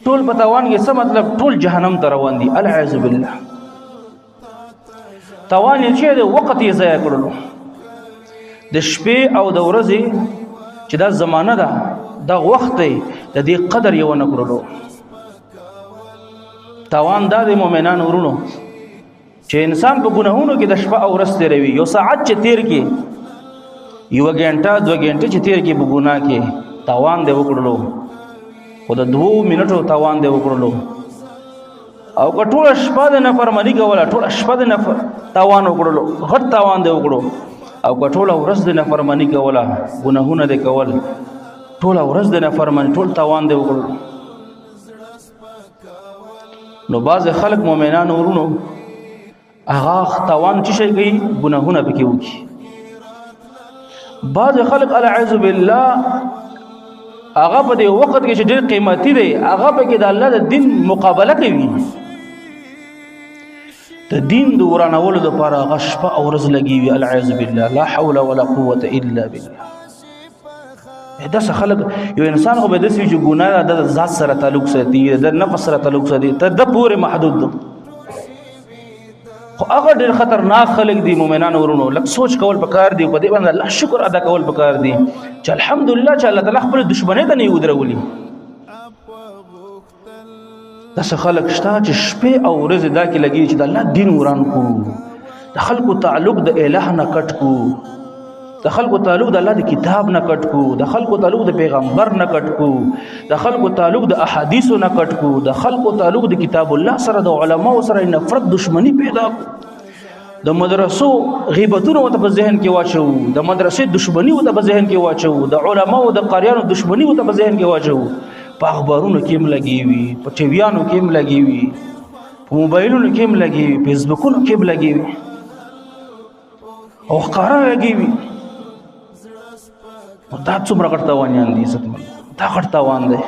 ټول په تاوان کې څه مطلب؟ ټول جهنم ته روان دي، العیاذ بالله. تاوان یې چې د وخت یې ضایع کړلو، د شپې او د ورځې چې دا زمانه ده، دا وخت دی، د دې قدر یې ونه کړلو. تاوان دا د مؤمنانو ورونو چې انسان په ګناهونو کې د شپه او ورځ تېروي، یو ساعت چې تیر کې، یو غنټه دوه غنټه چې تیر کې په ګناه کې، تاوان دی وکړلو، خو د دوو منټو تاوان دی وکړلو. او که ټوله شپه د نافرماني کوله، ټوله شپه د نفر تاوان وکړلو، غټ تاوان دی وکړو. او که ټوله ورځ د نافرماني کوله، ګناهونه دی کول، ټوله ورځ د نافرماني، ټول تاوان دی وکړلو. نو بعض خلک مؤمنانو ورونو هغه تاوان چې شي کوي، ګناهونه پکې وکي. بعض خلک العیاذ بالله هغه په دې وخت کې چې ډېر قیمتي دی، هغه په کې د الله د دین مقابله کوي، د دین د ورانولو لپاره هغه شپه او ورځ لګي وي، العیاذ بالله، لا حول ولا قوت الا بالله. دا څه خلک، یو انسان خو به داسې چې ګناه د ذات سره تعلق ساتي، د نفس سره تعلق ساتي، ته د پورې محدود ده. خو هغه ډېر خطرناک خلک دي مؤمنانو ورونو. لږ سوچ کول پکار دی، په دې باندې الله شکر ادا کول پکار دی چې الحمدلله چې الله تعالی خپل دشمنی ته نه ودرولي. داسې خلک شته چې شپې او ورځې دا کې لګي چې د الله دین وران کو، د خلکو تعلق د الہ نه کټ کو، د خلکو تعلق د الله د کتاب نه کټ کو، د خلکو تعلق د پیغمبر نه کټ کو، د خلکو تعلق د احادیثو نه کټ کو، د خلکو تعلق د کتاب الله سره، د علماو سره نفرت دشمنی پیدا کو، د مدرسو غیبتونه ورته په ذهن کې واچو، د مدرسې دشمنی ورته په ذهن کې واچو، د علماو د قاریانو دشمنی ورته په ذهن کې واچو. په اخبارونو کې هم لګي وي، په ټیویانو کې هم لګي وي، په موبایلونو کې هم لګي وي، فیسبوکونو کې هم لګي وي، او ښکاره لګي وي. دا څومره غټ تاوانیان دي عزتمن، دا غټ تاوان دی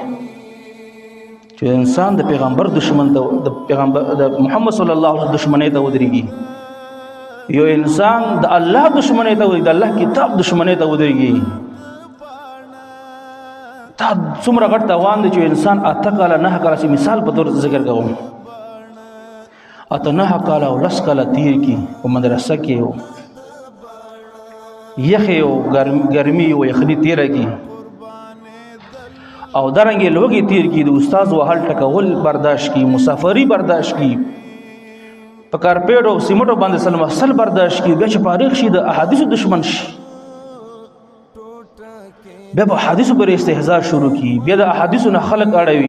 چې انسان د پیغمبر دشمن ته، د پیغمبر د محمد صلی الله علیه وسلم دشمنی ته ودرېږي. یو انسان د الله دشمنی ته ودرېږي، د الله کتاب دشمنی ته ودرېږي، دا څومره غټ تاوان دی چې انسان 8 کاله 9 کاله چې مثال په تور ذکر کوم، 8 9 کاله او 10 کاله تیر کی په مدرسه کې یو یخې او ګرمي او یخني تیره کی او درنګې لوګي تیر کی، د استاد وهل ټکول برداشت کی، مسافری برداشت کی، په کارپېډ او سیمټو باندې سلم اصل برداشت کی، بیا چې فارغ شي د احادیثو دشمن شي، بیا په احادیثو پر استهزاء شروع کی، بیا د احادیثو نه خلق اړوي.